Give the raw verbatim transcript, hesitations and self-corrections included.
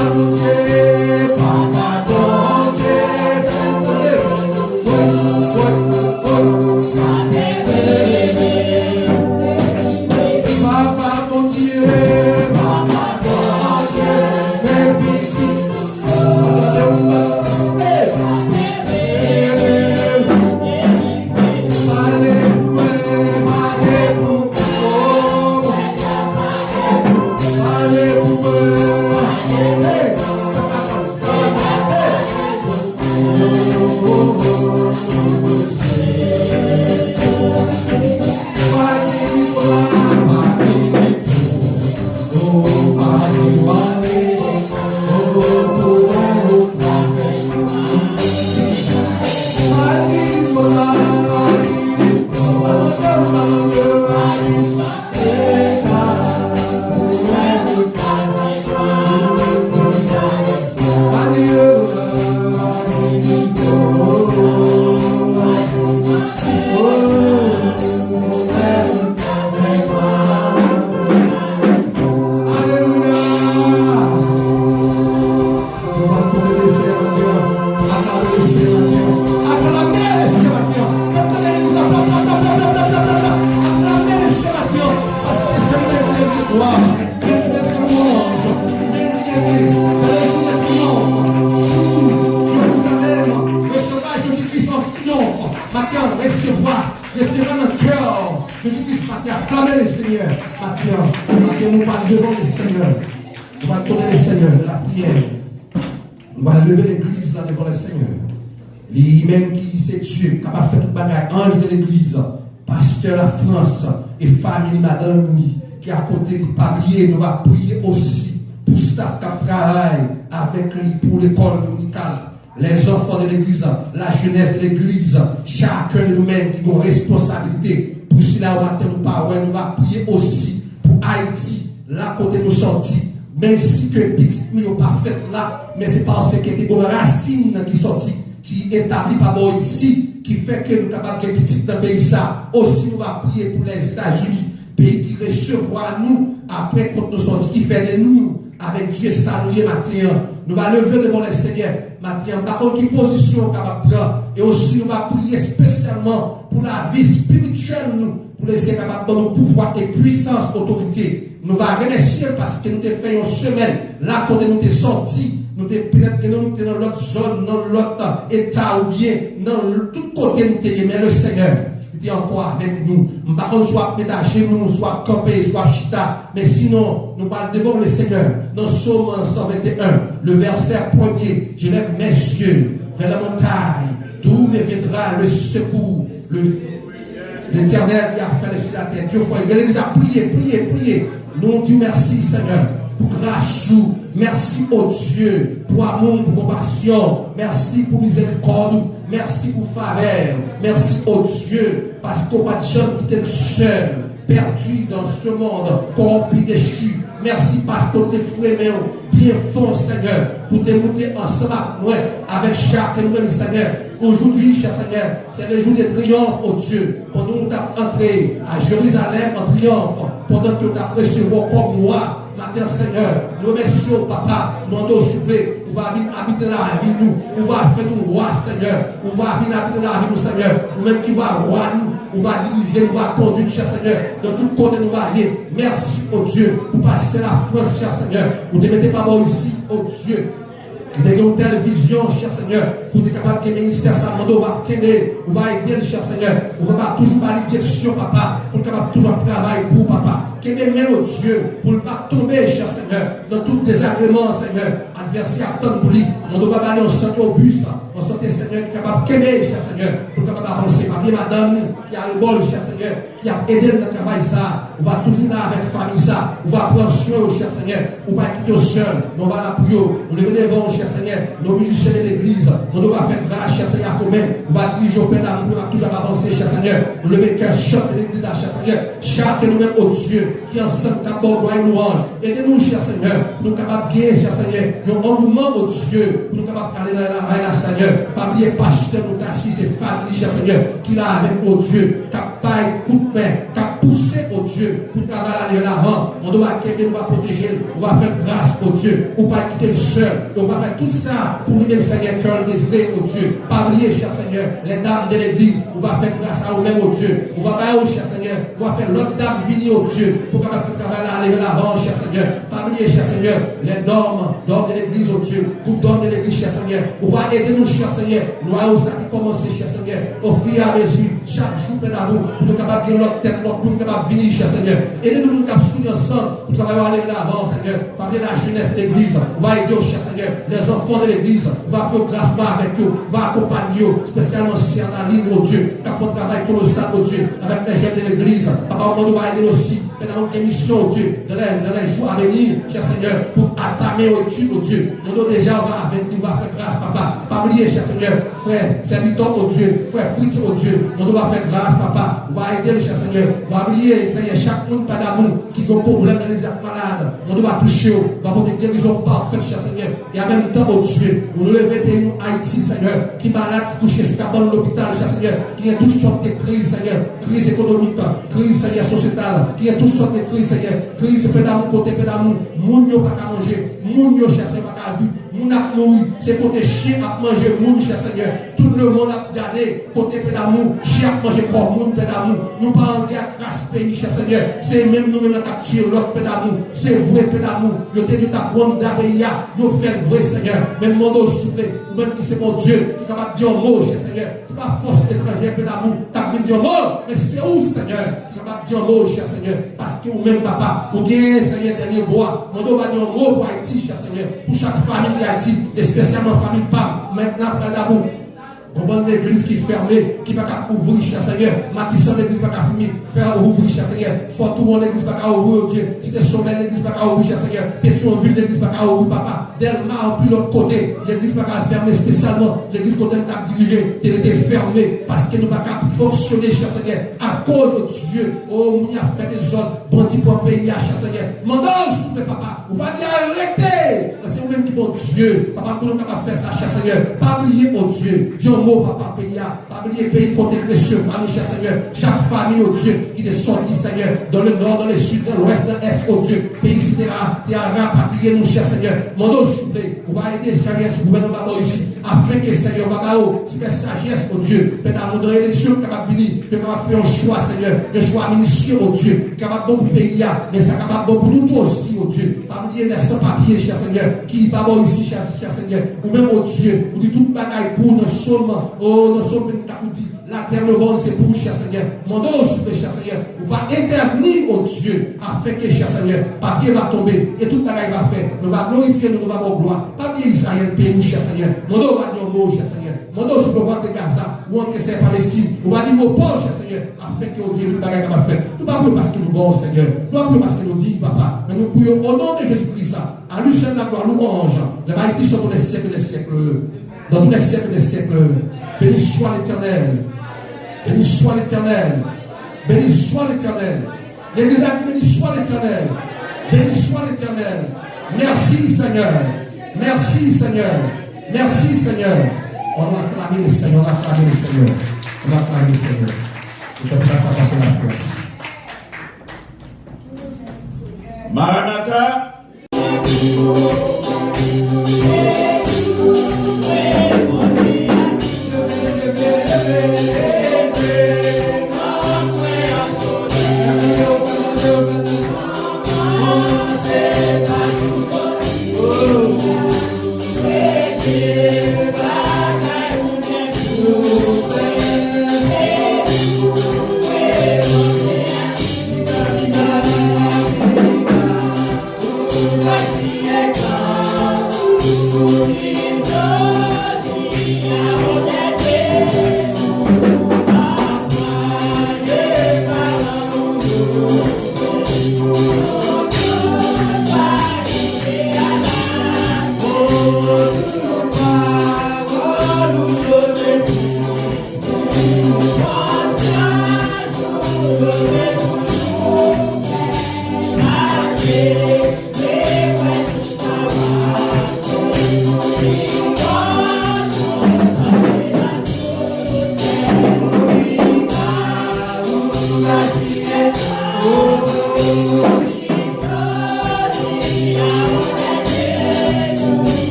Alelouya! Nou va adore Leseyè maten an. Aklame Leseyè maten an. Aklame Leseyè maten an. Aklame Leseyè maten an. Paske Leseyè mérite glwa. Mérite louanj. Mérite louanj. Se le jou de triyonf. Jou Jerizalèm resevwa Jezi Kris an triyonf. Maten an, resevwa. Resevwa nan kè w. Jezi Kris maten an. Aklame Leseyè maten an. Maten an, nou pral devan Leseyè. Nou pral adore Leseyè nan lapriyè. Nou pral leve legliz la devan Leseyè. Li menm ki se Dye, kapab fè tout bagay, anj de legliz, pastè Lafrans e fanmi li, madanm li ki akote li, pa bliye, nou va priye osi pou staf k ap travay avèk li pou lekòl dominikal, lèzanfan de legliz, lajenès de legliz, chakun de nou menm ki gen responsabilite pou sila yo maten nou pa wè, nou va priye osi pou Ayiti, la kote nou sòti, menm si ke pitit nou yo pa fèt la, men se paske te gen rasin ki sòti, ki etabli pa bò isi, ki fè ke nou kapab gen pitit nan peyi sa. Osi, nou va priye pou Lèzetazini, peyi ki resevwa nou, apre kot nou sòti, ki fè de nou avèk Dye sa nou ye maten an. Nou va leve devan Leseyè maten an. M pa konn ki pozisyon w kapab pran. E osi, nou va priye espesyalman pou lavi espirityèl nou, pou Leseyè kapab ban nou pouvwa e pwisans, otorite. Nou va remèsye l paske nou te fè yon semèn la kote nou te sòti, nou te petèt gen nou te nan lòt zòn, nan lòt eta oubyen nan tout kote nou te ye, men Leseyè, li te ankò avèk nou. M pa konn si w ap met ajenou, si w ap kanpe, si w ap chita, men sinon, nou pral devan Leseyè nan Sòm san venteyen, le vèsè premye, je lève mes yeux vers la montagne, d'où me viendra le secours, le Letènèl ki ap fè lè si latè. Dye fò, legliz la, priye, priye, priye. Nou di mèsi, Senyè, pou gras ou. Mèsi, o Dye, pou amou, pou konpasyon. Mèsi pou mizèrikòd ou. Mèsi pou favè. Mèsi, o Dye, paske w pa t janm kite m sèl, pèdi dans ce monde corrompu, déchu. Mèsi paske w te foure men w byen fon, Senyè, pou te moute ansanm ak mwen, avèk chak nou menm, Senyè. Aujourd'hui, cher Seigneur, c'est le jour de triomphe, o Dye. Pandan nou t ap antre a Jerizalèm an triyonf, pandan ke w t ap resevwa w kòm wa, maten an, Senyè, nou remèsye w, Papa, nou mande w, souple, ou va vin abite nan lavi nou, ou va fè nou wa, Senyè, ou va vin abite nan lavi nou, Senyè, ou menm ki va wa nou, ou va dirije, ou va kondui, chè Senyè, nan tout kote nou va ye. Mèsi, o Dye, pou pastè Lafrans, chè Senyè, ou te mete pa bò isi, o Dye. Li te gen yon tèl vizyon, chè Senyè, pou te kapab gen ministè sa, mande w va kenbe, ou va ede l, chè Senyè, ou va toujou ba li direksyon, Papa, pou l kapab toujou ap travay pou ou, Papa. Kenbe men l, o Dye, pou l pa tonbe, chè Senyè, nan tout dezagreman, Senyè, advèsè ap tann pou li. Mande w va ba li yon sante obis, yon sante, Senyè, ki kapab kenbe, chè Senyè, pou l kapab avanse. Pa bliye madanm li, ki arebò l, chè Senyè, ki ap ede l nan travay sa a. Ou va toujou la avèk fanmi sa a. Ou va pran swen yo, chè Senyè. Ou pa kite yo sèl. Men ou va la pou yo. Nou leve devan w, chè Senyè. Nou mizisyen de legliz. Mande w va fè gras, chè Senyè, ak ou menm. Ou va dirije yo, Pè damou, pou yo toujou ap avanse, chè Senyè. Nou leve kè chant de legliz la, chè Senyè. Chak nou menm, o Dye, ki ansanm k ap ba w glwa e lwanj. Ede nou, chè Senyè, pou nou kapab gen, chè Senyè, yon angouman, o Dye, pou nou kapab ale nan travay la, Senyè. Pa bliye pastè nou, Tasis e fanmi li, chè Senyè, ki la avèk nou, o Dye, k ap bay kout men, k ap pouse, o Dye, pou travay la ale lavan. Mande w va kenbe l, ou va pwoteje l, ou va fè l gras, o Dye. Ou pa kite l sèl. Ou va fè tout sa pou li menm, Senyè, kè l dezire, o Dye. Pa bliye, chè Senyè, lè dam de legliz, ou va fè gras a ou menm, o Dye. Ou va ba yo, chè Senyè, ou va fè lòt dam vini, o Dye, pou kapab fè travay la ale lavan, chè Senyè. Pa bliye, chè Senyè, lè dòm, dòm de legliz, o Dye. Gwoup dòm de legliz, chè Senyè. Ou va ede nou, chè Senyè. Lwa yo sa ki kòmanse, chè Senyè. Ofiramezi, chak jou, Pè damou, pou nou kapab gen lòt tèt, lòt moun kapab vini, chè Senyè. Ede nou, moun k ap souri ansanm, pou travay yo ale de lavan, Senyè. Pa bliye lajenès legliz, ou va ede yo, chè Senyè. Lèzanfan de legliz, ou va fè yo gras, ou va avèk yo, ou va akonpaye yo, espesyalman sè Analin, o Dye, k ap fè yon travay kolosal, o Dye, avèk lèjèn de legliz. Papa, ou mande ou va ede yo osi. Pè damou, gen misyon, o Dye, dans les, dans les jours à venir, chè Senyè, pou atame yo etid, o Dye. Mande ou deja, ou va avèk li, ou va fè gras, papa. Pa bliye, chè Senyè, frè, sèvitè, o Dye, frè Fritz, o Dye, mande ou va fè gras, papa. Ou va ede l, chè Senyè. Ou va bliye, Senyè, chak moun, Pè damou, ki gen pwoblèm nan legliz ak malad, mande ou va touche yo, ou va pote gerizon pafèt, chè Senyè. E an menm tan, o Dye, ou nou leve peyi nou, Ayiti, Senyè, ki malad, ki kouche sou kabann lopital, chè Senyè, ki gen tout sòt de kriz, Senyè, kriz ekonomik, kriz, Senyè, sosyetal, ki gen tout sòt de kriz, Senyè, kriz, Pè damou, kote, Pè damou, moun yo pa ka manje, moun yo, chè Senyè, pa ka viv, moun ap mouri, se kote chen ap manje moun, chè Senyè, tout lemonn ap gade, kote, Pè damou, chen ap manje kò moun, Pè damou, nou pa ange ak ras peyi, chè Senyè, se menm nou menm nan k ap tiye lòt, Pè damou, se vre, Pè damou, yo te di yo t ap wonda peyi a, yo fè l vre, Senyè, men mande w, souple, ou menm ki se Bondye, ki kapab di yon mo, chè Senyè, se pa fòs etranjè, Pè damou, k ap vin di yon mo, men se ou, Senyè, ki kapab di yon mo, chè Senyè, paske ou menm, papa, ou genyen, Senyè, dènye mo a, mande w va di yon mo pou Ayiti, chè Senyè, pou chak fanmi de Ayiti, espesyalman fanmi pa m, mentnan, Pè damou, gon bann legliz ki fèmen, ki pa ka ouvri, chè Senyè. Matisan, legliz pa ka fini fè ouvri, chè Senyè. Fò Touwon, legliz pa ka ouvri, o Dye. Site Solèy, legliz pa ka ouvri, chè Senyè. Petyonvil, legliz pa ka ouvri, papa. Dèlma, anpil lòt kote, legliz pa ka fèmen, espesyalman legliz kote m t ap dirije, te rete fèmen, paske nou pa ka fonksyone, chè Senyè, akoz, o Dye, o, moun y ap fè dezòd, bandi pran peyi a, chè Senyè. Mande w, souple, papa, ou va di arete! Se ou menm ki Bondye. Papa, pou nou kapab fè sa, chè Senyè, pa bliye, o Dye, di yon mo, papa, peyi a. Pa bliye peyi kote k resevwa nou, chè Senyè. Chak fanmi, o Dye, ki te sòti, Senyè, dans le nord, dans le sud, dans l'ouest, dans l'est, o Dye. Peyi sila te a, te a rapatriye nou, chè Senyè. Mande w, souple, ou va ede J R S, gouvènman pa bò isi, afenke, Senyè, ou va ba yo ti pè sajès, o Dye. Pè damou, nan eleksyon ki kapab vini, yo kapab fè yon chwa, Senyè, yon chwa minisye, o Dye, ki kapab bon pou peyi a, men sa kapab bon pou nou tou osi, o Dye. Pa bliye nèg san papye, chè Senyè, ki pa bò isi, chè, chè Senyè. Ou menm, o Dye, ou di tout bagay pou ou nan Sòm, o, nan Sòm vennkat, ou di, latè, lemonn, se pou ou, chè Senyè. Mande w, souple, chè Senyè, ou va entèvni, o Dye, afenke, chè Senyè, papye va tonbe, e tout bagay va fèt. Nou va glorifye nou, nou va ba w glwa. Pa bliye Izrayèl, peyi nou, chè Senyè. Mande w va di yon mo, chè Senyè. Mande w, souple, ou va antre Gaza, ou antre Sè Palestin, ou va di mo pa w, chè Senyè, afenke, o Dye, tout bagay kapab fèt. Nou pa priye paske nou bon, Senyè. Nou pa priye paske nou diy, papa. Men nou priye o non de Jezi Kris. À lui seul la gloire, louange, les magnificences dans les siècles des siècles. Dans tous les siècles des siècles. Béni soit l'Éternel. Béni soit l'Éternel. Béni soit l'Éternel. Legliz la di, béni soit l'Éternel. Béni soit l'Éternel. Merci, Senyè. Merci, Senyè. Merci, Senyè. On aklame le Senyè, on aklame le Senyè. On aklame le Senyè. Ou fè plas sa pase la fòs. Maranata.